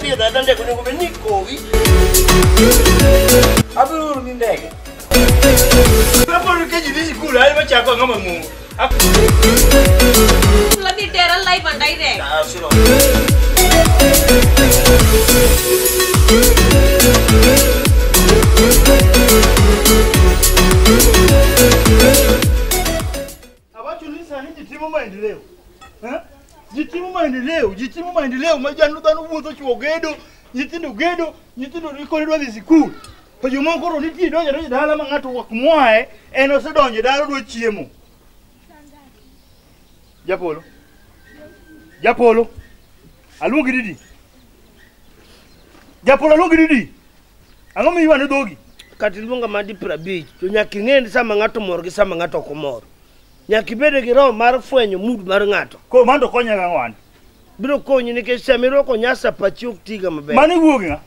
Kadhi dada ndege onego bed ni ikowi. Abiro oro ni ndege. Kaponi ke ji dhi sikul, an ema chako ang'o mang'ongo. Ladhi tera live and direct. Ah, sino. Awacho ni sani ji timo maendeleo. Eh? Ji timo maendeleo, ji timo maendeleo ma janu dhano wuotho chuo gedo, nyithindo gedo, nyithindo koro dwa dhi sikul. To jomoko koro nitie donjo donjo dala ma ng'ato ok mwae, en osedonjo dala odwa chiemo. Japolo. Japolo. Aluongi didi. Japolo aluongi didi. Ang'o miywano dhogi? Kata iluonga madi 50 to nyaka ing'e ni sama ng'ato mor gi sama ng'ato ok omor. Nyaka ibed gi roho mar fwenyo mood mar ng'ato. Koro mano to konya gang'o an? Biro konyi nikech sama irwako onyasa pachi ok tiga maber. Mano iwuok gi ng'a?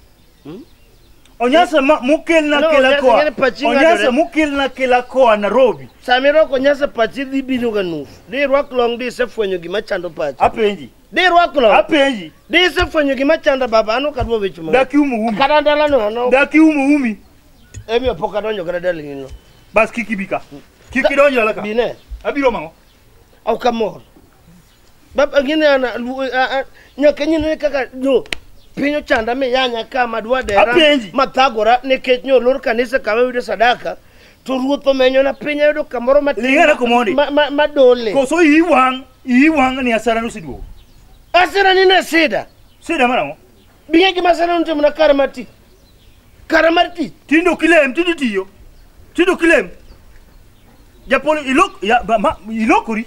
Onyasa mokelna No, kela onyasa koa. ng'e ni pachi Onyasa ng'adore. mokelna kela koa Nairobi. Sama irwako onyasa pachi dhi biro ga nuf. Di irwak long di isefwenyo gima chando pachi. Apenji. Di irwak long. Apenji. Di isefwenyo gima chando baba an ok adwa weche mang'eny. Dak iumo umi. Kata dalano an ok Dak iumo umi. emiyo pok adonjo kata dalani no. Bas kik ibi ka. Kik idonj dala ka. Bine. Abiro mang'o? Ok amor. Baba ngine ana nyaka nyine kaka no piny ochanda miyanya ka madwa dera Apenji. mathagora nikech nyolor kanisa kama ayudo sadaka to ruoth omenyona piny ayudo kamoro matin Ling'ana komondi. madole. Koso iyi wang', iyi wang' ni asara noseduogo. Asira ni ne sida. Sida mar ang'o? Bing'e gima asara notimona kare mar tich. Kare mar tich. Tinde ok ilem, tinde itiyo. Tinde ok ilem. Japolo ilok ya, ba, ma, ilokori.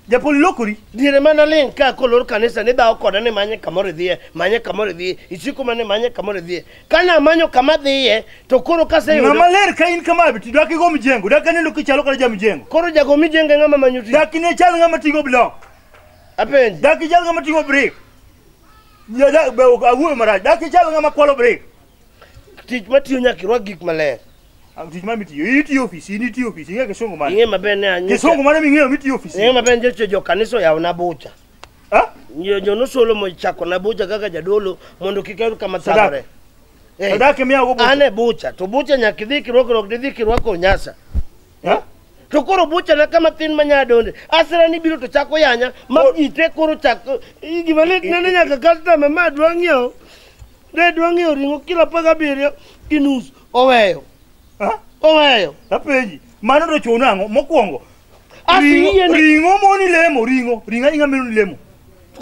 Japolo ilokori. Diere mana ling' ka kolor kanisa ni dhawo koda ni manye kamoro idhiye, manye kamoro idhiye, isiko mana ni manye kamoro idhiye. Kana amanyo kama dhiye to koro kaseyudo Ng'ama ler ka in kama to dak igo mjengo, dak aneno kichalo kata jamjengo. koro jago mijenge ng'ama manyo tich. Dak ine chal ng'ama ting'o blok. Apenji. Dak ichal ng'ama ting'o brick. Ya, dak, be, ok awuoyo marach. Dak ichal ng'ama kwalo brick. Tich matiyo nyaka irwak gik maler. Ah, Tich ma mitiyo, in itiyo ofis, in itiyo ofis, ing'e kisungu mane? Ing'e maber ni anyocha. Kisungu mane ming'eyo mitiyo ofis? Ing'e maber ni nyocha jo kanisa oyawona bucha. Ha? Jo nosolo mochako na bucha kaka jadolo mondo kik ayud kama Sadaka. thagore. Eh, Sadaka miyago bucha. An e bucha, to bucha nyaka idhi kirwakruok didhi kirwako onyasa. Ha? To koro bucha na kama thin manya donde. Asira ni biro to chako yanya, ma ji te koro chako gima lit nene nyaka customer ma dwa ng'iewo. Ne dwa ng'iewo ring'o kilo 17 gi nus oweyo. Ha? Oweyo. Apenji, mano to chuno ang'o? Mokwongo, Asi ring'o, ring'o moni lemo, ring'o, ring'o aring'a moni lemo.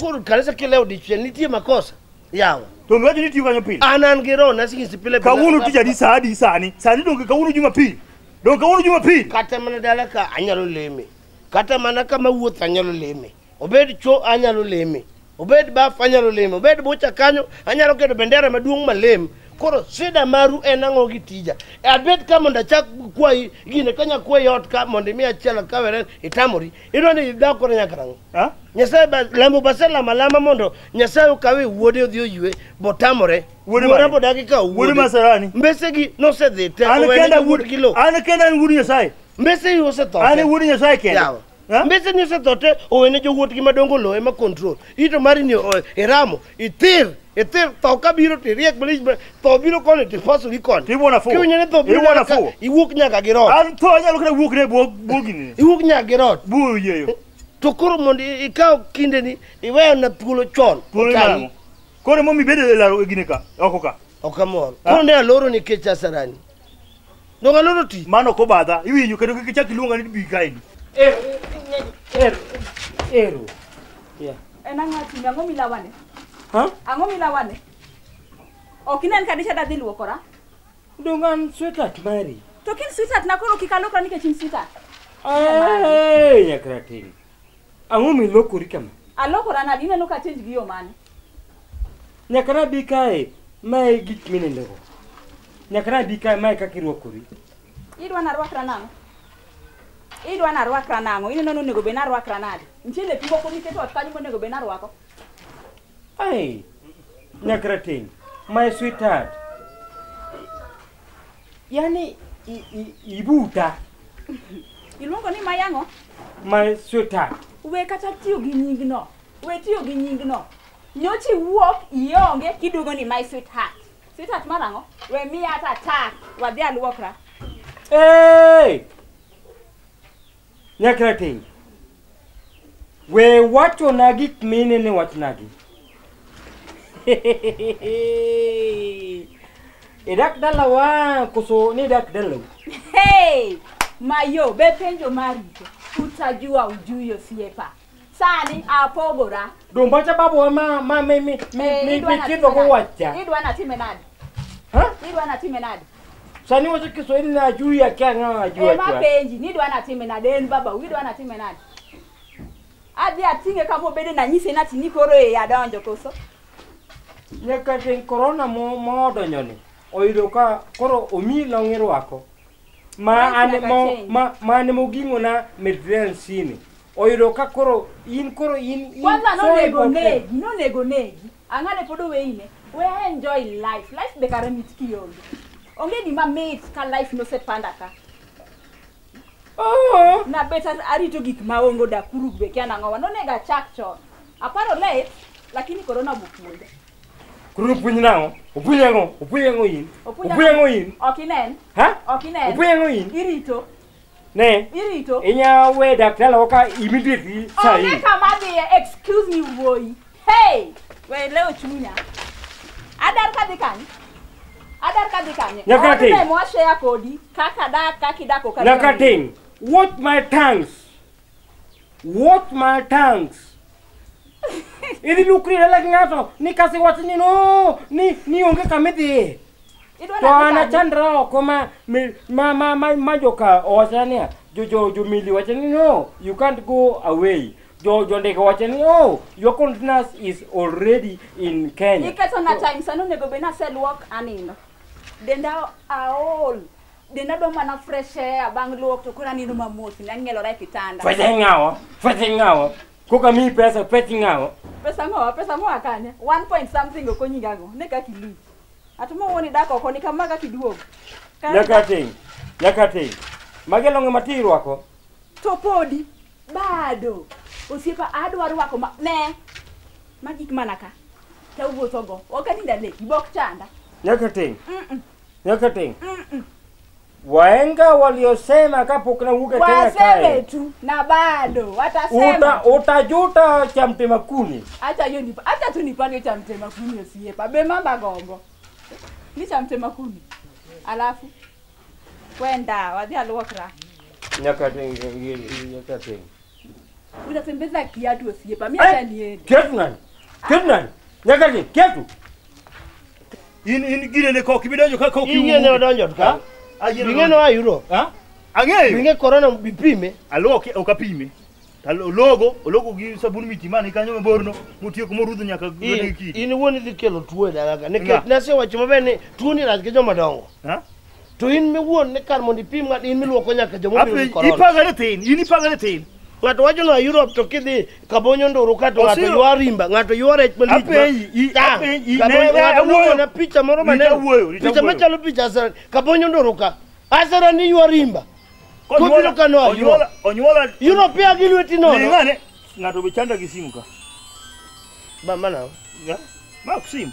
Koro kanisa kilewo dichiel nitie makosa. Yawa. To ngiwacho ni tiyo kanyo pile. An gi roho nasingisi pile pile. Kawuono tich adi sa adi sani? Sani donge kawuono Jumapil. Donge kawuono Jumapil. Kata mana dala ka anyalo leme. Kata mana kama wuoth anyalo leme. Obed cho anyalo leme. Obed baf anyalo leme. Obed bucha kanyo anyalo keto bendera maduong' malem. Koro shida maru en ang'o gi tija? Abed ka mondo achak kwayi gine kanya kwayi ot ka mondo imiya achiel akawere itamori. Idwa ni idak koro nyaka nang'o? Ha? Nyasaye ba lamo baselamo alama mondo Nyasaye okawe wuode odhi oywe botamore. Wuode Wuora mane? bodagi kawo Wuode wuode. Masarani. Mbesegi nosedhi te An owene kenda jowuot wuod gi lowo. An kenda an wuod Nyasaye. Mbese osetho An te. e wuod Nyasaye kenda. Yawa. Ha? Mbese ni osetho te owene jowuotgi madongo lowo ema control. Ito mari ni iramo, ithir, ithir tho kabiro to iriek malich tho biro koni to ipasori koni. Tiwuon afuwo. Kiwinjo ni tho biro Iwuon dala ka, afuwo. iwuok nyaka gi rot. An tho anyalo kata wuok ne bwo gini. Iwuok nyaka gi rot. Bwo yieyo. To koro mondo ikaw kindeni iweyona thuolo chon. Thuolo Otami. marang'o? Koro emomiyo ibedo e laro e gine ka, oko ka. Ok amor. Ha? Koro ne aloro nikech asarani. Donge aloro tich? Mano ok obadha, iwinjo kendo kik ichak iluonga ni bi kaendi. Ero, ero, ero. Yeah. En ang'o atimi? Ang'o milawane? Ha? Ang'o milawane? Ok inen ka dicha dadhi luokora? Donge an sweetheart mari. To kin sweetheart na koro kik alokra nikech in sweetheart. Ee, nyakrateng'. Ang'o milokori kama? Alokora nadi? Ineno ka change gi yo mane? Nyaka nabi kae, mae e gik minindego. Nyaka nabi kae, mae kaka irwakori. Idwa narwakra nang'o? Idwa narwakra nang'o? Ineno ni onego bed narwakra nade? Nitie lepi moko miketo ot kanyo monego bed narwako. Ai, nyakrateng', my sweetheart. Yani, ibuta. Iluongo ni mayang'o? My sweetheart. We kata tiyo gi nyingno. We tiyo gi nyingno. Nyochi wuok ionge kiduogo ni my sweetheart. Sweetheart mar ang'o? We miya ata tak, wadhi aluokra. Hey! Nyakrateng. We wachona gik minene wachnagi. Idak dalawa koso ni dak dalau. Hey! Mayo, be penjo marito. Utajua ujui osiepa. Sani apogora. Dombacha babo ma ma me me me me kidho go wacha. Idwa natime nade? Ha? Idwa natime nade? Sani wacho Kiswahili na juu ya kia ng'a juu ya. Ema penji, nidwa natime nade en baba, idwa natime nade? Adhi ating'e kama obede na nyise nati ni koro e adonjo koso. Nyaka tin corona mo odonjo ni. Oyudo ka koro omi long irwako. Ma ane mo ma ane moging'o na Mediterranean Sea ni. Oyudo ka koro in kwanza nonego negi. Ang'ane pod oweine. We enjoy life. Life be kare mit kionge. Onge gima mit ka life nosepanda ka. Oh. Na better arito gik maongo dakuru be kia nang'owa. Nonego achak chon. Aparo late lakini corona bopuonja. Koro puonj nang'o? Opuonj ang'o? Opuonj ang'o in? Opuonj ang'o in? Ok inen. Ha? Ok inen. Opuonj ang'o in? Irito. Ne. Irito. Inya we daktari oka immediately sahi. Onge kama dhiye, excuse me wuoyi. Hey! We leo chunya. Adar kadhi kanye? Adar kadhi kanye? Nyakrateng. Odne mwashare kodi kaka dak kaka idak ok adwar. Nyakrateng. Watch my tongues. Watch my tongues. Idhi lukri dala gi ng'ato ni kasi wach ni no ni onge kama idhiye. To an achandra oko ma joka owacha niya, jo mili wacha ni no, you can't go away. Jo ndege wacha ni oh, your containers is already in Kenya. Iketo na time sani onego bed ni aseluok anindo. Denda aol. Denda dwa mana fresh air bang' luok to koro anindo mamos ang'ielora e kitanda. Fresh ng'awa? Fresh ng'awa? Koka miyi pesa, fresh ng'awa? Pesa ng'owa? Pesa moa kanye? 1 point something ok onyinga go. Ne kaka ilich. Atuma wuon idak oko ni kama kaka iduogo. Nyakrateng. Nyakrateng. Magi longe mati irwako. To podi bado. Osiepa adwa rwako ma ne. Magik mana ka. Tawuotho go. Ok aninda leki bok chanda. Nyakrateng. Nyakrateng. Wahenga waliosema kapok nawuok e Kenya kae. Waseme tu na bado watasema. Utajuta cha mtema kuni. Acha hiyo nipa. Acha tu nipange cha mtema kuni osiepa. Be mamba gombo. Ni cha mtema kuni. Alafu kwenda wadhi aluokra. Nyakrateng, nyakrateng. Utatembeza kiatu osiepa. Mimi acha niende. Kiatu nani? Kiatu nani? Nyakrateng, kiatu. In girene kok ibidonjo ka kok iwuok. Ing'e odonjo ka. Ing'e no a Europe. Ha? Ang'eyo. Ing'e corona bipime. Aluoke ok apime. Alogo, ologo gi sabun mitimani kanyo maborno, motieko morudho nyaka gode kidi. In iwuon idhi kelo tuo e dala ka. Nikech nasewacho maber ni tuo ni rach gi joma dongo. Ha? To in miwuon ni kar mondo ipim ng'ato in miluoko nyaka joma obiro gi corona. Ipagore tin, in ipagore tin. Ng'ato wacho no a Europe to kidhi kabonyo nduru ka to ng'ato ywa rimba, ng'ato ywa rech malich. Apenji, apenji, ne na picha moro maneno. Picha machalo picha Asara, kabonyo nduru ka. Asara ni ywa rimba. Kobiro ka no Onyuola, onyuola. Europe ya gi lweti nono. Ne ng'ane, ng'ato be chanda gi simu ka. Ba mana. Ma ok simu.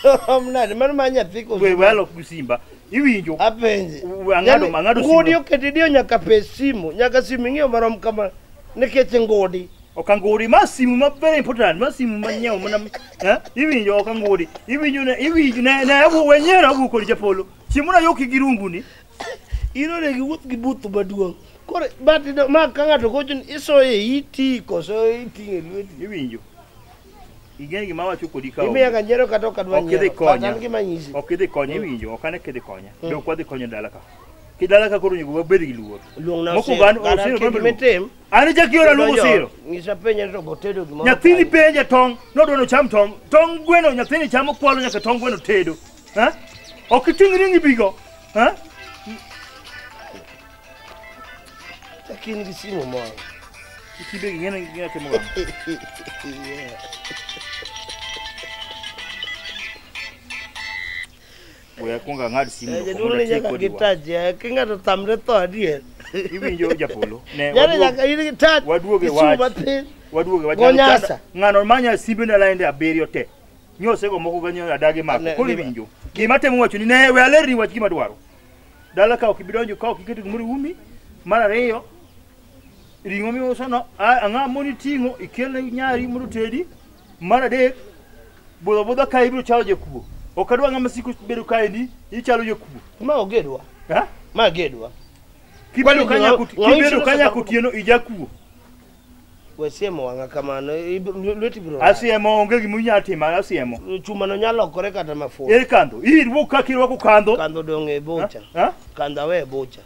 Rom nade, mano ma nyathi koso? We alok gi simba. Iwinjo. Apenji. Ang'ado ang'ado simu. Ngudi oketi dio nyaka pes simu, nyaka simu ing'iewo marom kama nikech ngudi. Ok angudi, ma simu ma very important, ma simu manyiewo mana iwinjo ok angudi. Iwinjo ne iwinjo ne ne wenyiero awuok kod Japolo. Chiemo na yoki gi rungu ni. In onego iwuoth gi buthu maduong'. Koro but ma ka ng'ato gocho ni isoye e iti koso iting'e lweti. Iwinjo. Ing'e gima awacho kodi ka. Imiya ga nyiero kata ok adwa Ok idhi nyiero. konya. An gima anyisi. Ok idhi konya iwinjo, ok ane kidhi konya. Be ok wadhi konyo dala ka. Ki dala ka koro onego wabed gi luor. Luongna Mokwongo an Osiro. Osiro Kata bende mitim. An jakiora luongo Osiro. Nyisa penje to botedo gimoro. Nyathini penje tong', nodwa nocham tong'. Tong' gweno nyathini chamo kwalo nyaka tong' gweno tedo. Ha? Ok iting' ring'i bigo. Ha? Lakini gi simu moro. Ikibe gi ng'ene ng'ene timo gang'o? We akwongo ang'ad simu no Jaduong' ni nyaka kodi gi touch ya, ki ng'ato tamre tho adier. Iwinjo Japolo. Ne Yani nyaka in gi touch. waduoge gi simu wach. matin. Waduoge wach. Gonyasa. Ng'ano manya simbe na lainde abiriyo te. Nyosego moko ganyo adagi mako. Koro iwinjo. Gima temo wacho ni ne we alerni wach gima dwaro. Dala ka ok ibidonjo ka ok iketo gimoro umi. Mar ariyo ring'o miuso no ang'a moni ting'o ikelne nyari mondo tedi. Mar adek budho budho ka ibiro chalo jakuo. Ok adwa ng'ama siko bedo kaendi ichalo jakuo. Ma ogedwa. Ha? Ma gedwa. Kibedo kanya kotieno ijakuo. Wesiemo wang'a kamano lweti biro. Asiemo onge gima inyalo timo asiemo. Chuma no nyalo lokore kata mafuta. Ere kandho? Iwuok kaka irwako kandho. Kandho dong' e bocha. Kandho awe e bocha.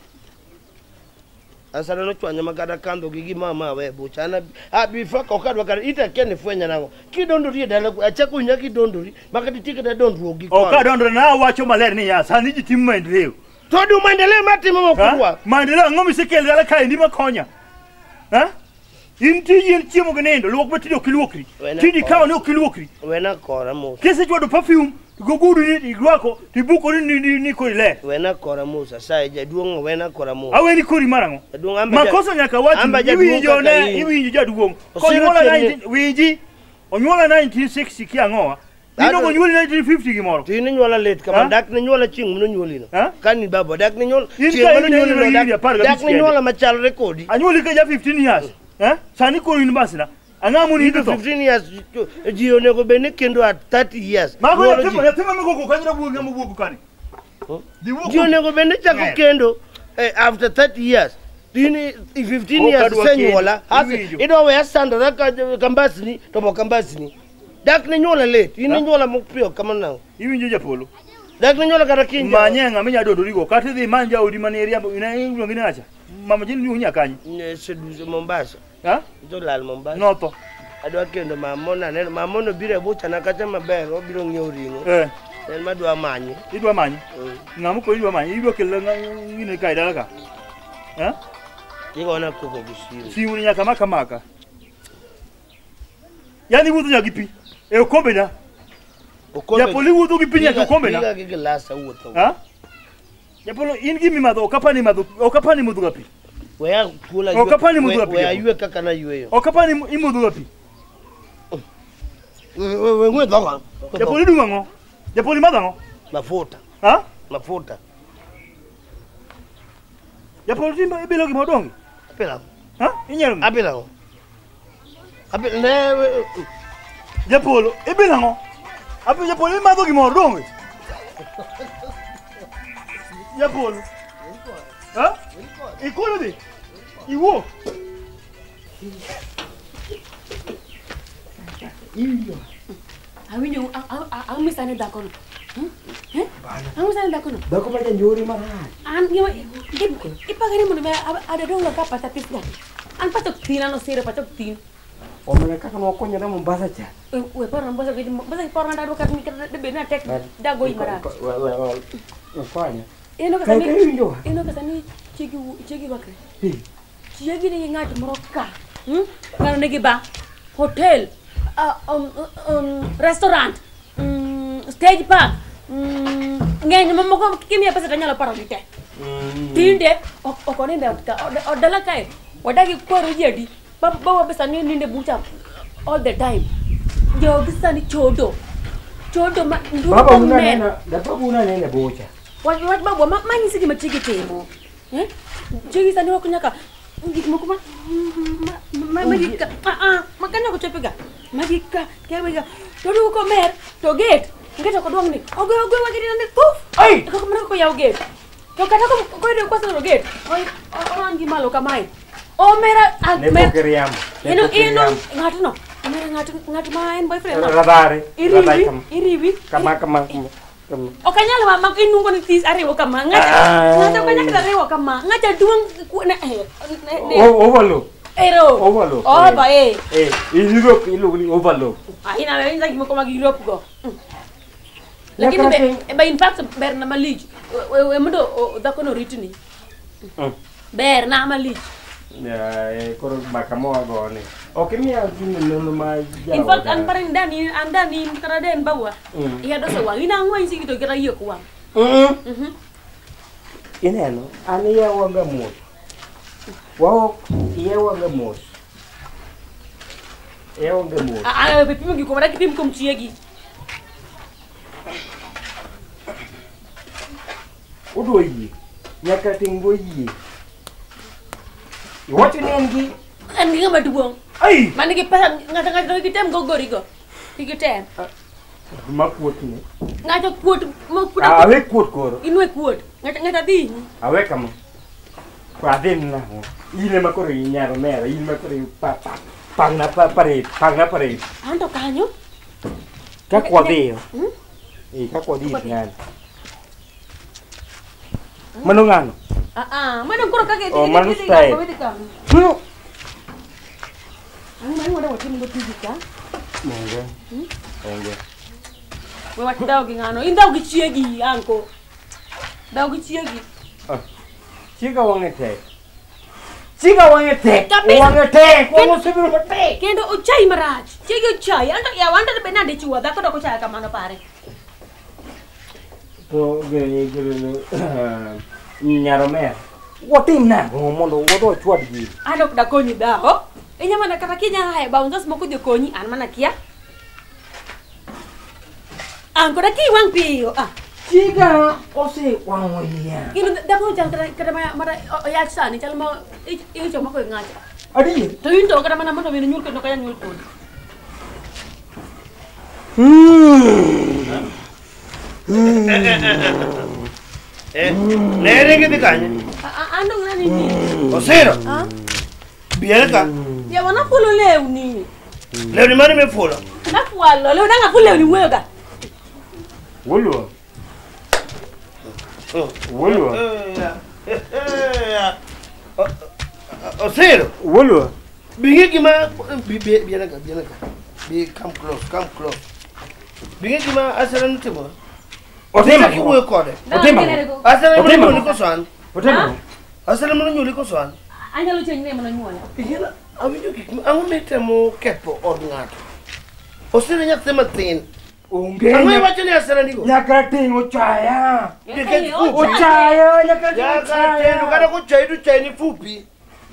Asana nochwanya ma kata kandho gi gima ma awe e bocha. An before ok adwa kata ita kia ni fwenya nang'o. Kidondori e dala achako winja kidondori ma kata iti kata dondruok gi koni. Ok adondre na awacho maler ni ya sani ji timo maendeleo. To du maendeleo matimo mokudwa. Maendeleo ang'o misekelo dala kaendi makonya? Ha? In tiji en chiemo gi nindo, luok matindo ok iluokri. Tiji kawo ni ok iluokri. Wena kora mos. Kisechwado perfume, to gogudu ni irwako, to ibukori ni kori ler. Wena kora mos, asaye jaduong' wena kora mos. Aweni kori mar ang'o? Jaduong' amba Makosa nyaka wach iwinjo ne, iwinjo jaduong'. Konyuola 19 winji, onyuola 1960 ki ang'owa. Inogo onyuoli 1950 gimoro. To in inyuola late kama dak ne nyuola chieng' minonyuolino. Ka ni baba dak ne nyuol chieng' minonyuolino dak ne nyuola machalre kodi. Anyuoli ka ja 15 years. Sani koro in basna. Ang'o moni Into 15 years ji onego bed ni kendo at 30 years. Mago nyathi ma migoko kanyo wuok ng'ama wuok kani. Ji onego bed ni chako kendo after 30 years. In 15 years isenyuola. Idwa weya sandora kambasni to bo kambasni. Dak ne nyuola late. In inyuola mapiyo kamano nang'o? Iwinjo japolo. Dak ne nyuola kata kiny. Manye ng'ama inyalo dondorigo kata idhi imany jaodi mane iriambo iluongi ni ng'acha. Mama jin luongi nyakanye. Seduce Mombasa. Ha? Jolal Mombasa. Notho. Adwa kendo mamona aneno mamono biro e buchana kacha maber obiro ng'iewo ring'o. En madwa manye. Idwa manye? Ng'ama koro idwa manye? Idwa kelo ng'ine ka e dala ka? Ha? Igona koko gi simu. Simu ni nyaka maka maka. Yani iwuotho nyaka gi pi e okombena. Japolo iwuotho gi pi nyaka e okombena. Piga gi gilas awuotho. Ha? Japolo in gima imadho ok apani imadho ok apani imodho ga pi. Weya kula Ok apani imodho ga pi. Weya ywe kaka nayweyo. Ok apani imodho ga pi. We ng'we dhoga. Japolo idung'o ang'o? Japolo imadho ang'o? Mafuta. Ha? Mafuta. Japolo timbe ibilo gima odong'? Apilo. Ha? Inyalo. Apilo. Apilo ne Japolo ibilo ang'o? Apilo Japolo imadho gimoro donge? Japolo. Ha? Ikolo dhi? Iwuok? Awinjo ang'o misane dhakono? Ang'o misane dhakono? Dhako ma janjore marach. An gima ipagani mondo mi adadong' ka pacha tis ga. An pacha ok tin an osiro pacha ok tin. Omena kaka nwakonyore Mombasa cha. We paro Mombasa gi Mombasa paro na dadwa kata debed ni atek dagoyi marach. Konya. Ineno ka sani Ka iwinjo? Ineno ka sani chiegi chiegi rwakre. Chiegi nigi ng'at moro ka. Ng'ano nigi bar, hotel, restaurant, stage park, ng'eny mamoko kimiya pesa tanyalo paro gi te. Tinde ok oninde ot ka, od dala kae wadagi kwero ji adi. Bawa be sani ninde bucha all the time. Jogi sani chodo. Chodo ma nduru Baba komer. una nena, baba una nene bocha. Wach wach babwa ma manyisi gima chiegi timo. Eh? Chiegi sani ok nyaka gik moko ma ma gik ka ma kanyo ok chopiga. Magi ka kemiga. To duogo komer to gate gate ok odwang' ni. Ogoyo ogoyo wagi ni puf. Ai! Kaka mana kaka oyaw gate. To kata koyudo kwasero gate, oran gi malo kamae. Omera Ne pok iriambo. Ne Ino pok ino iriambo. ng'atno. Omera ng'at ng'at ma en boyfriend. Radhare. Radhare Iriwi kama. iriwi. Kama kama kama. Ok anyal ma inungo ni this ariwo kama. Ng'acha Ah. ng'acha ok anyal kata riwo kama. Ng'acha duong' ne ne Overlook. Ero. Overlook. Over eh. Eh, in Europe iluongo ni overlook. Aina winja gik moko mag Europe go. Lakini Nyaka be in fact ber na malich. We mondo dhako no ritni. Ber na malich. Ya, koro mbaka mwago ni. Ok imiya gino nono ma In fact an pare ni dani an dani kata den bawa. Iya doso wang. Ina ang'o insi to kata yie ok wang. Ineno, an iya wanga mos. Wao iya wanga mos. E onge mor. Ah, pimo gi kuom pim kuom chiegi. Odwa yie. Nyaka ting' go yie. Iwacho ni en gi En gi ng'ama duong'. Ai! Man gi pesa ng'ato ng'ato kik item go gorigo. Kik item. Ma kuot ni. Ng'ato kuot ma kuot. Awe kuot koro. Inwe kuot. Ng'ato ng'ato dhi. Awe kama. Kwa adhi nang'o? In ema koro inyalo mera, in ema koro pa pa pangna pa parade, pangna parade. Anto kanyo. Kaka wadhiyo. Eh, kaka wadhi ir ng'ani. Mano ng'ano? Ah ah, mano koro kaka idhi. Oh, mano style. No. Ang mano wada watim go tiji ka. Onge. Onge. We wach dhaw gi ng'ano. In dhaw gi chiegi anko. Dhaw gi chiegi. Ah. Chiega wang'e tek. Chiega wang'e tek. Kabisa. Wang'e tek. Wang'e osebiro matek. Kendo ochayi marach. Chiegi ochayi. Anto ya wanda be nade chuwa dhako dok ochaya kamano pare. To nyaro mer. Watim nang'o mondo wadhi wachwad gini? An ok dakonyi dhawo. Inya mana kata kinya haye bouncers moko dhi konyi an mana kia. Anko daki wang' piyo. Ah. Chiega osewang'o iya. Kendo dhako chal kata kata ma oyach sani chal ma icho mako e ng'acha. Adier? To in to kata mana mondo mi nyuol kendo ok anyal nyuol kodi. Ne ringi dhi kanye? An dong nani ni. Osiro. Ah? Biere ka. Ya wana fulo lewni. Lewni mane mifulo? Nafualo, lewni ang' aful lewni wuoyo ga. Woluo. Woluo. Osiro. Woluo. Bing'e gima biere ka, biere ka. Bi come close, come close. Bing'e gima Asera notimo. Otimo. Chak iwuoyo kode. Otimo. Asera Otimo. mane onyuoli koso an? Otimo. Asera mane onyuoli koso an? Anyalo chenj ne mana nyuola. Igena awinjo gik ang'o mitemo ketho od ng'ato. Osiro nyathi matin. Onge. Ang'o iwacho ni Asera nigo? Nyaka ting' ochaya. Nikech Ochaya, nyaka ting' Nyaka tendo kata ochaya. kochayi to chayi ni fupi.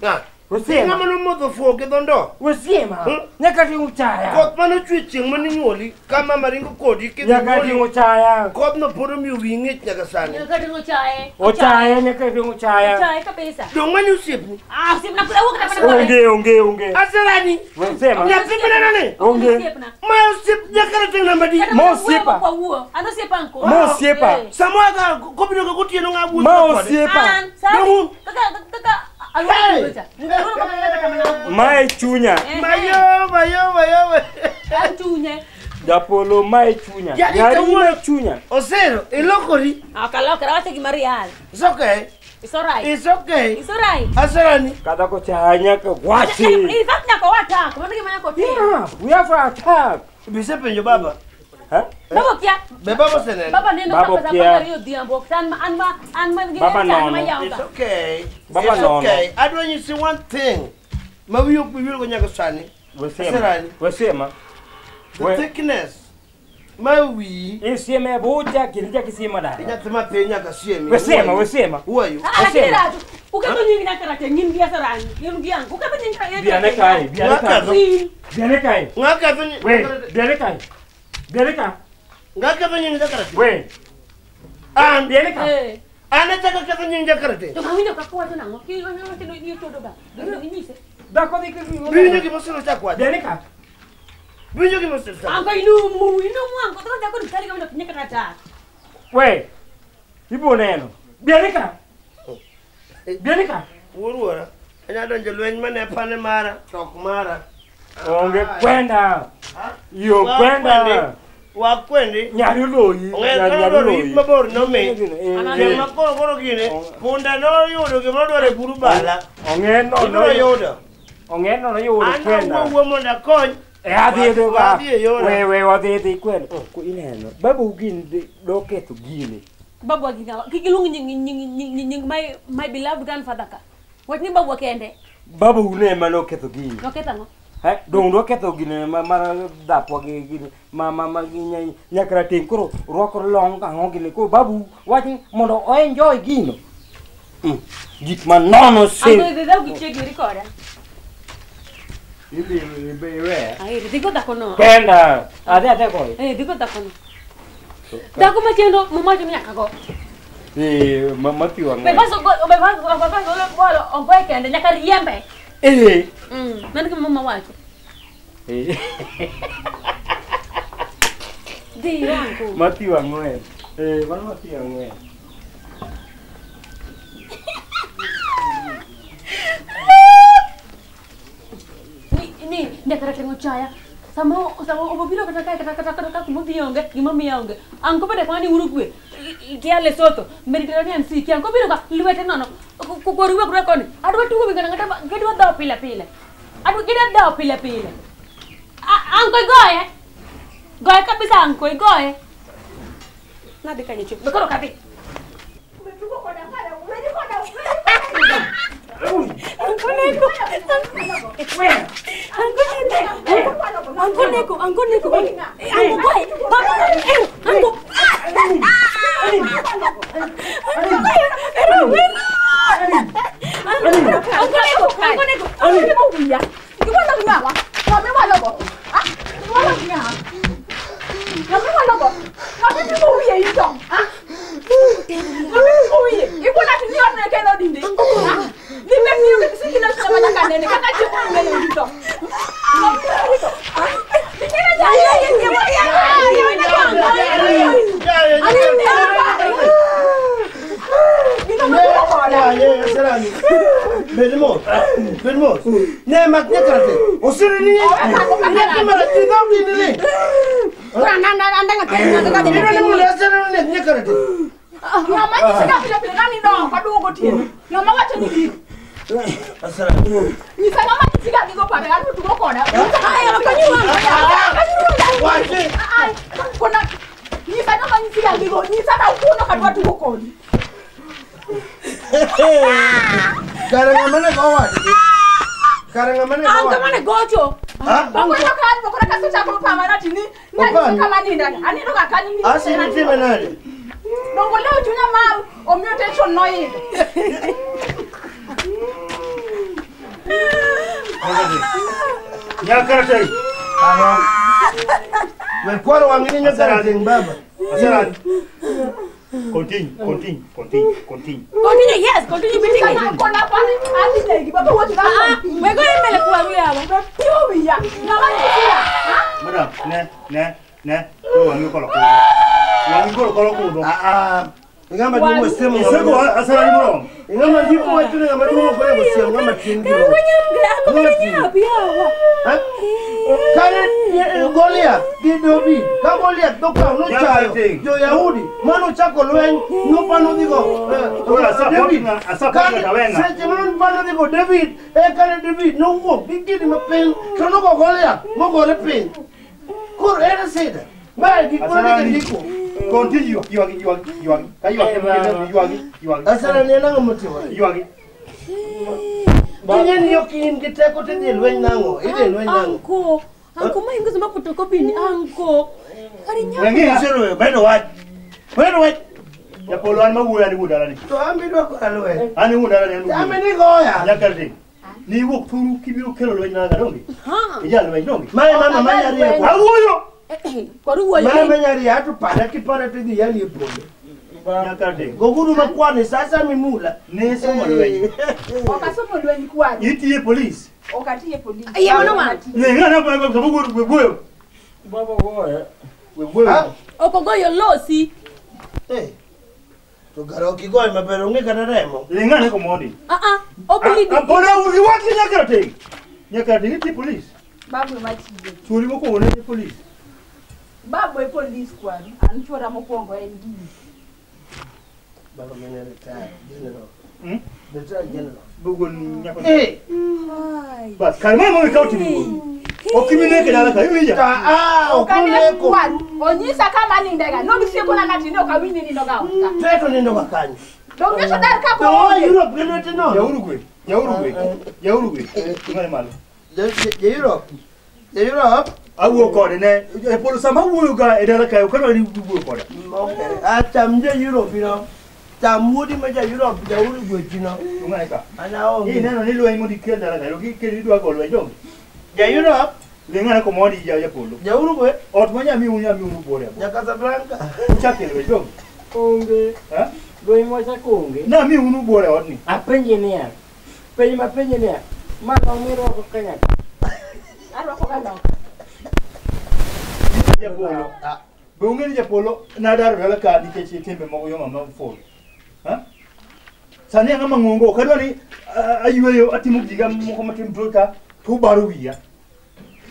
Ah. Osiema. Ng'ama nomodho fuwo gi dho ndo. Osiema. Hmm? Nyaka ting' ochaya. Koth mane ochwe chieng' mane inyuoli ka mama ringo kodi kidhi Nyaka ting' nyuoli. ochaya. Kodhno pod omiyo wiyi ng'ich nyaka sani. Nyaka ting' ochaye. Ochaya, nyaka ting' ochaya. Ochaye kabisa. Dong' mani osiepni. Ah, osiepna pod awuok kata mana kode. Onge, onge, onge. Aserani. Osiema. Nyathi mineno ni. Onge. Osiepna. Ma osiep nyaka rateng' namba di. Kata Mo mana osiepa. wuoyo mok wawuo. An osiepa anko. Mo osiepa. Eh. Samoro ka kobiro ga gotieno ng'a wuotho Ma kode. osiepa. An, sani, Dong' kaka kaka alwora cha. Alwora kaka kata mana. Mae chunya. Mayo, mayo, mayo. An chunye. Japolo mae chunya. Jadi Nyari kawuono- mae chunya. Osero, ilokori. Ok alokra, awacho gima real. It's okay. It's alright. It's okay. It's alright. Aserani. Kata kochaya nyaka wachi. In fact, nyaka watak. Mano gima nyaka otim. Yeah, we have to attack. Bisepenjo baba. Huh? Baba kia. Be baba oseneno? Baba neno Baba ka pesa kia. apar gariyo odhiambo. Ok an ma an ma an ma gi Baba chan ma nono. yawo It's ka. okay. Baba It's nono. okay. Adwa nyisi one thing. Ma wiyi ok bi wilgo nyaka sani. Wesema. Aserani. Wesema. The We- thickness ma wiyi Isieme bucha kinja kisima dada. nyathi matin nyaka siemi. Wesema, wesema. Who are you? Ah, lakini Osema. rach. Uketho nying nyaka rateng' in gi Aserani. In gi anko. Uketho nying nyaka Biane kai, biane kai. Ng'aketho. In. Biane kai. Ng'a ketho nyi- We, biane kai. Biane kai. Ng'a ketho nying jakarate? We. An. Biane kai. Eh. An achako ketho nying jakarate. To awinjo kaka wacho nang'o? Kiwacho ni ochodo ba. Donge inyise. Dhako dhi kisi. Biwinjo gima Osiro chako wacho? Biane kai. Biwinjo gima Osiro chako? Anko inumu, inumu anko. To dhako ni chali kama nyaka rata. We. Ibo neno. Biane kai. Biane kai. Wuor wuora. Anya donjo lweny mane pane mara, to ok mara. Onge kwenda. Yo kwenda. Wakwendi. Nyari loyi. Ong'e Nyari kaka dwaro loyi. yik mabor nomi. Eh, Chieng' ma koro koro gini, punda noyudo gima odwaro e buru bala. Ong'e no Ibiro yudo. Ong'e no yudo An kwenda. awuo mondo akony. E adhi dhi Wadhi e yora. We we wadhi dhi kwenda. Ko ineno. Babu gini do ketho gini. Babwa gi ng'awa. Kik iluong nying nying nying nying my beloved grandfather ka. Wach ni babwa kende. Babu ne ema noketho gini. Noketho ang'o? Eh, dong dwa ketho gini ma mar dhapwa gi gini ma ma ma gi nyaka rateng' koro rwako long ang'o gini koro babu wach ni mondo o enjoy gino. Gik manono Anko se. idhi dhaw gi chiegi iri koda. Ili iwe. Ai, digo dhako no. Kenda. Adhi adhi koi. Eh, digo dhako no. Dhako machendo mamacho ni nyaka go. Eh, mati wang'e. Be baso go, be baso go, go ogoye kende nyaka riembe. Eh. Mano gima mama wacho. Eh. Dhi wangu. Mati wang'e. Eh, mano mati wang'e. Ni nyaka rateng'o chaya. Sama obobiro kata kae kata kumodhi onge, gima miya onge. Anko bende kama ni Uruguay, kia Lesotho, Mediterranean Sea, kia anko biro ka lwete nono. Koriwe kura koni. Adwa tugo gi ng'ata gidwa dhawo pile pile. Adwa gidwa dhawo pile pile. Anko igoye. Goye kabisa anko igoye. Nadhi kanyo chip. Be koro kadhi. Anko neko. Anko neko. Anko neko. Anko goye. Baba. Anko. Anko neko. Anko neko. Anko wiya. Iwalo ng'awa. Ng'ama iwalo go. Ah, iwalo ng'awa. Ng'ama iwalo go. Ng'ama iwalo wiye ito. Ah. Ng'ama iwalo wiye. Iwalo ni odne kendo dinde. Ah. Ni me miyo ke sikina chama nyaka nene kaka chiemo ng'eny ito. Ng'ama iwalo ito. Ah. Nikena jaya ya ya Benmos, Benmos. Ne mak ne karate. Osiri ni. Ne mara tidam ni ne. Ora na na anda ngate ne ne ne karate. Ng'ama nyisa pile pile nani no kaduogo otieno. Ng'ama wacho ni gik. Asara. Nyisa ng'ama nyisiga gigo pare an tugo koda. Ay okonyi wang. Wache. Ay kona nyisa ng'ama nyisiga gigo nyisa na ukuno kadwa tugo kodi. Kara ng'ama ne go wadgi. Kara ng'ama ne go wadgi. Anko mane gocho. Ha? Anko kan bokora kaso chako pamana tini. Nani kama ninda. Anindo ka kanyi ni. Asi nitime nade? Dongo leo chunya ma omiyo tension noidho. Nyakarateng. We kwaro wang'ini nyakarateng baba. Asara. Continue, continue, continue, continue. Continue, yes, continue beating it. Kona pani ati negi baba wacho na. We go mbele kwa ruya ba. Pio wiya. Ng'ama nyisiga. Madam, ne ne ne. Wangi kolo kolo. Wangi kolo kolo kolo. Ah ah. Ng'ama duong' semo. Isego asara ni moromo. Ng'ama ndipo wacho ni ng'ama duong' ok onego siem ng'ama tin gi. Ha? Kare Goliath gi David, ka Goliath nokawo nochayo jo-Yahudi manochako lweny nopano dhigo David. Seche manopano dhigo David, eka ne David nowuok gi gini mapiny to nogo Goliath mogore piny. Koro en sida. Mae gik mane gindiko. Continue ywagi ywagi ywagi. Ka ywak ywagi ywagi. Asara ni en ang'o motimore? Ywagi. Ing'e ni ok in gi teko tidhi e lweny nang'o? Idhi e lweny nang'o? Anko, anko ma ingizo ma photocopy ni anko. Kare nyako. Wengine usero bedo wach. Bedo wach. Japolo an mawuoyo an wuon dalani. To an be idwa koda lweny. An wuon dalani an wuon. An be nigoya. Nyakarateng. Ni iwuok thuru kibiro kelo lweny nanga donge? Ha. Ija lweny donge? Mae mama ma nyarieko. Awuoyo. Kwaru wuoyo. Mae ma nyarieko ato pada kipara to idhi yali e polo. Nyakarateng. Gogudu makwar ni sasa mimula. Ne somo lweny. Ok asomo lweny kwani. Itiye polis. Ok atiye polis. Iye mano wang'. Ne ng'ana pa pa pa wuoyo. Baba goye. Wuoyo. Ok ogoyo losi. Eh. To gara ok igoye maber onge kata remo. Ling'ane komondi. Ah ah. Oblidi. Apona iwach ni Nyakarateng. Nyakarateng itiye polis. Babu ema tiyo. Chuori mokwongo ne polis. Babu e polis kwani. An chuora mokwongo en gini. Baba mene retired general. Retired general. Bugon nyako. Eh. Bas kar mama ikaw timo. Ok imineke dala ka iwinja. Ah, ok oneko. Onyisa kama nindega. Nobisieko na ng'ati ni ok awinj ni nindo ga ot ka. Teto nindo ga kanyo. Donge nyocha dar ka To onge. Europe gi lwete nono. Ja Uruguay. Ja Uruguay. Ja Uruguay. Ng'ane malo. Ja Europe. Ja Europe. Awuo kode ne. E polo sama awuoyo ga e dala kae ok adwa ni iwuoyo koda. Okay. Atam ja Europe no. Tam wuodi ma ja Europe ja Uruguay chino. Ng'ane ka. An aonge. Ineno ni lweny mondo ikel dala kae, ok ikel idwa go lweny donge. Ja Europe. Lingana komondi ja Japolo. Ja Uruguay. Ot ma nyami unyami Uruguay. Ja Casablanca. Uchakele wejo. Onge. Ha? Lweny mochako onge. Nami unu buore odni. Apenje niya. Penj mapenje niya. Ma long mirwako Kenya ka. Arwako ga long. Japolo. Be ung'e ni Japolo nadaro dala ka nikech timbe moko yo mama full. Ha? Sani ang'ama ng'ongo ok adwa ni ayweyo atimo giga moko matin to ka to baro wiya.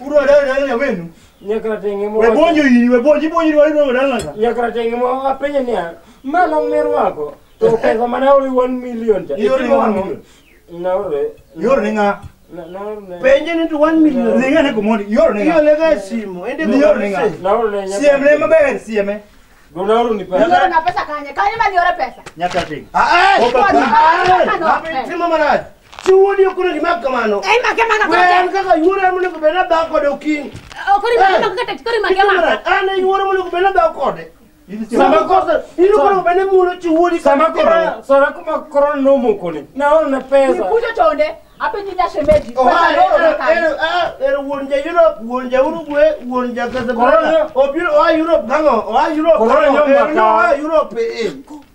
Udwa daro dala nyawenu. Nyaka tenge mo. We bonjo ini, we bonjo bonjo dwaro dala ka. Nyaka tenge mo apenje niya. Ma long mirwako. To pesa mane aoro 1 million cha. Ioro 1 million. Naore. Ioro ne ng'a? Naore. Penje ni to 1 million. Lingane komondi ioro ne ng'a? Iole ga e simu. Ende Ioro ne ng'a? Naore ne. Siemne maber, sieme. Naoro ni pesa. Ioro na pesa kanye? Kanye mane ioro pesa? Nyaka ting. Ah, ah. Timo marach. Chi wuodi ok onego imak kamano. Eh, make maka We an kaka yuora monego bed nadhaw kode okinyi. Koro imake maka kata koro imake maka. An e yuora monego bed nadhaw kode. Sama kosa, in ok onego bed ni imulo chi wuodi Sama koro sama kuma korona nomoko ni. Naoro na pesa. Nikujo chonde, apenji nya shemeji. Pesa ioro na kanye? Ero wuon ja Europe, wuon ja Uruguay, wuon ja Casablanca. Obiro oa Europe kang'o? Oa Europe. Korona kang'o? Oa Europe.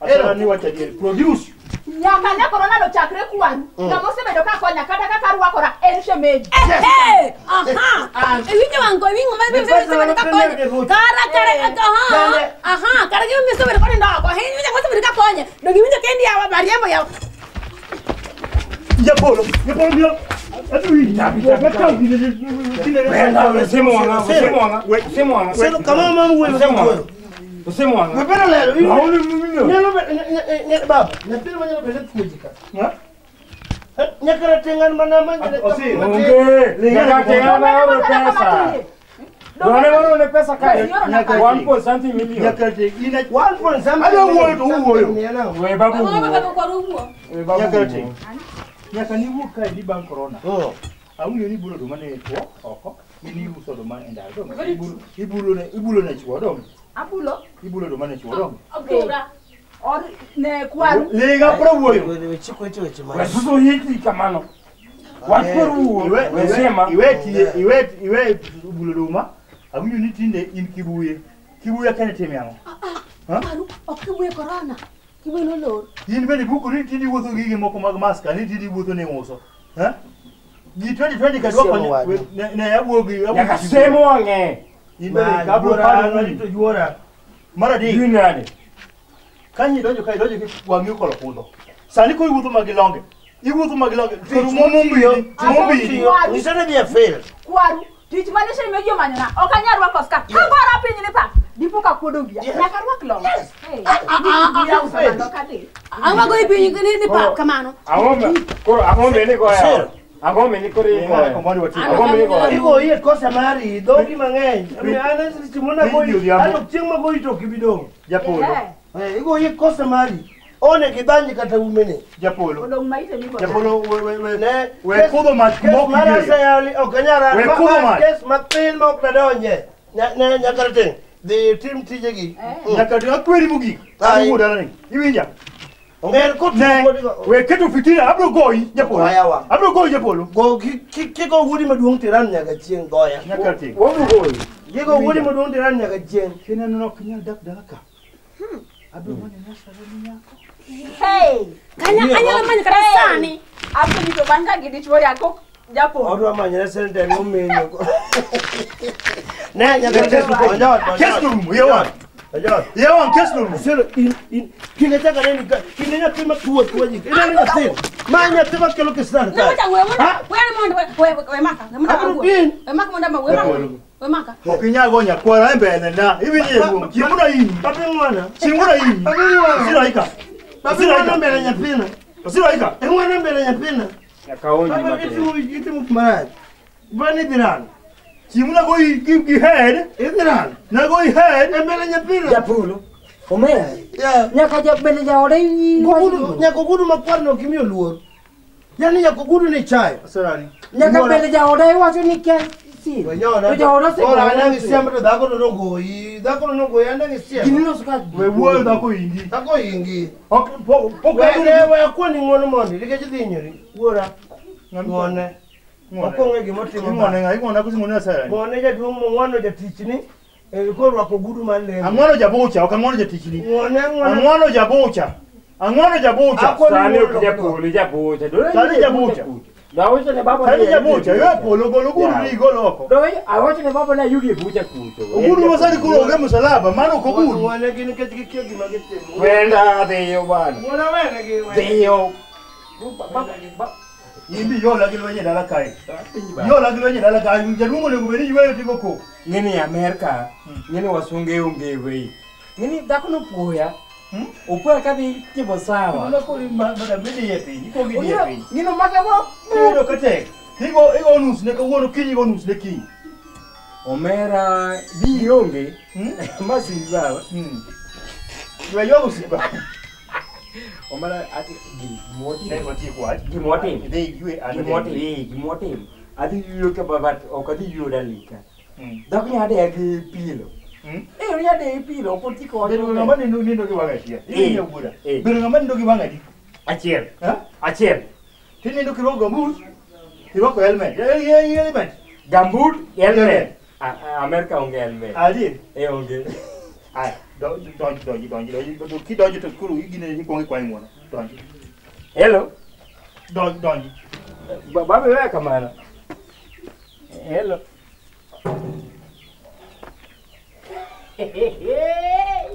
Ero ni wacho adier. Produce. Nyaka ne korona no chakre kwan. Ng'ama osebedo ka konya kata kaka arwakora en shemeji. Eh, aha. Iwinjo wango, iwinjo ma osebedo ka konye. Kara kara aha. Aha, kara gima osebedo konindo oko. Iwinjo ng'ama osebedo ka konye. Donge iwinjo kendi yawa bariembo yawa. Japolo, Japolo biro. Adui. Sero kama mama wuoyo. Usemwanga. Wepero lero. Naone mimi. Nyalo be baba, nyathino manyalo bedo puonji ka. Ha? Nyaka rateng' mana manyalo. Onge. Nyaka tenge naoro pesa. Done waoro pesa kae. 1 point something million. Nyaka ting' ina 1 point something. Adwa wuoyo to uwuoyo. We babu. Ang'o ma baba kwaro wuo? We babu. Nyaka ting'. Nyaka niwuog kae ni bang' korona. Oh. Awinjo ni ibulo oduma ne chwo oko, in iuso oduma e ndalo. Ibulo ne chwo dong. Abulo. Ibulo oduma ne chwo dong. Otura. Or ne kwaru. Lega pro wuoyo. Weche weche weche ma. We suso hiti kamano. Wach koro wuo. We sema. Iwe iwe bulo oduma. Awinjo ni tinde in kibuye. Kibuye kane timo ang'o? Ha? Kwaru, ok kibuye korona. Kibuye nolor. In bende buko ni tinde iwuotho gi gige moko mag mask, ni tinde iwuotho ne uso. Ha? Ji 2020 ka dwoko ne awuogi Nyaka semo wang'e. In bende ka abro paro ni to yuora. Mar adek. Yunade. Kanyi donjo ka idonjo ki wang'i okolo kudho. Sani koro iwuotho ma gi longe. Iwuotho ma gi longe. Koro mombidi, mombidi. Nyisa ni fail. Kwaru, tich mane shemeji omanyona. Ok anyal rwako skirt. Kagora piny ni pa. Dipo ka kuodo wiya. Nyaka arwak long. Ang'o goyi piny ni pap kamano? Ang'o koro ang'o mene goyo? Ang'o mene koro igoyo? Ang'o mene goyo? Igoyi e kosa mari, dhogi mang'eny. An seche mona goyi, an ok chieng' magoyi to ok ibi dong'. Japolo. Igoyi e kosa mari. One kidhanji kata umene. Japolo. Odong' maite ni bodo. Japolo Ne we kudho mach mok mar idiere. aseyali ok anyal. We kudho mach. Kes mathin ma ok nadonje. Ne nyaka rateng'. Dhi tim tijegi. Nyaka ting' akweri mogik. Ai. Awuo dalani. Iwinja? Ong'er kot Ne, we keto fitina abro goyi Japolo. Goyawa. Abro goyi Japolo. Go kigo wuodi maduong' tiran nyaka chieng' goya. Nyaka ting'. Wabro goyi. Gigo wuodi maduong' tiran nyaka chieng'. Kineno ok inyal dak dala ka. Abro manyo nyasara ni nyako. Hey! Kanya anyalo manyo kata sani. Apenji to bang' ka gidichwo yako Japolo. Odwa manyore sente momenyo. Ne nyaka rateng' Kes norumo, iye wang'. Ojot. Iye wang' kes norumo. Sero in kinde chaka neni ka kinde nyathi ma tuo tuo ji. Ineno nyathi. Ma nyathi ma kelo kisran No kae. cha we mondo we mondo we maka. Mondo Abro awuo. bin. We maka mondo we maka. We maka. Ok inyal go nyakwara e mbele na. Iwinjo e wuon. Chieng'no inyi. Papi ng'wana. Chieng'no inyi. Papi ng'wana. Osiro ika. Papi Osiro ng'wana ika. mbele nyathina. Osiro ika. E ng'wana mbele nyathina. Nyaka onji Papa matin. itimo itimo marach. Bani dhiran. Chieng'no nagoyi gi head. Idhiran. Nagoyi head. E mbele nyathina. Japolo. Omera. Yeah. Nyaka jabende jaode Gogudu nyaka ogudu makwar no ok imiyo luor. Yani nyaka ogudu ni chayo. Osirani. Nyaka bende jaode iwacho ni kia sir. To jaode Ora osegoyo. anang' siem to dhako no nogoyi. Dhako no nogoyi anang' siem. Gini loso ka We wuoyo dhako ingi. Dhako ingi. Ok pok We ne we akwani ng'uono mondi nikech idhi hinyori. Wuora. Ng'uone. Ok ong'e gimotimo. Ing'uone ng'a? Ing'uona koso ing'uone Nyasaye? Ng'uone jaduong' mong'uono jatichni. Korwako ogudu mar lemo. Ang'uono jabucha, ok ang'uono jatichni. Ng'uone ng'uona. Ang'uono jabucha. Ang'uono jabucha. Akoni Sani ng'uono ok japolo jabucha. Sani jabucha. Awacho ne baba Sani ni jabucha, ayudo ywe polo golo ogudu Yawa. ni igol oko. Awacho ne baba ni ayudo e bucha kucho. Ogudu ma sani koro onge musalaba, mano ok ogudu. Ng'uone gi nikech gikia gima gitimo. Wenda dhiyo bwana. Ng'uona wene gi wene. Dhiyo. In bi yola gi lweny e dala kae. Yola gi lweny e dala kae. Jaduong' onego bed ni yweyo tigo koko. Ng'eni Amerka, ng'eni wasunge onge wei. Ng'eni dhako nopuoya. Opuoya kadhi timo sawa. Mana koro in madam idhi e piny, ikuongo idhi e piny. Ng'eno maka bo. Iyudo ka tek. Igo igo nus ne kawuono, kiny igo nus ne kiny. Omera bi onge. Masi baba. Ywe ywago osiepa. Omera ati Ne watiek wach. Gimotim. Idhi iywe an adhi. Gimotim. Gimotim. Adhi yueyo ka baba ok adhi yueyo dalika. Dhako nyade gi pilo. Nyade gi pilo ok oti kode. Bedo ng'ama nindo nindo gi wang' achiel. Iwinjo wuoda. Bedo ng'ama nindo gi wang' adi? Achiel. Ha? Achiel. Tinindo kirwako gambut, kirwako helmet. Helmet. Gambut, helmet. Amerka onge helmet. Adier. Onge. Aya, donj donj donj donj donj. Kidonjo to koro igine ikuongo ikwayo ng'uono. Donj. Hello. Donj donj. Baba wewe kamano. Hello. Hey, hey, hey.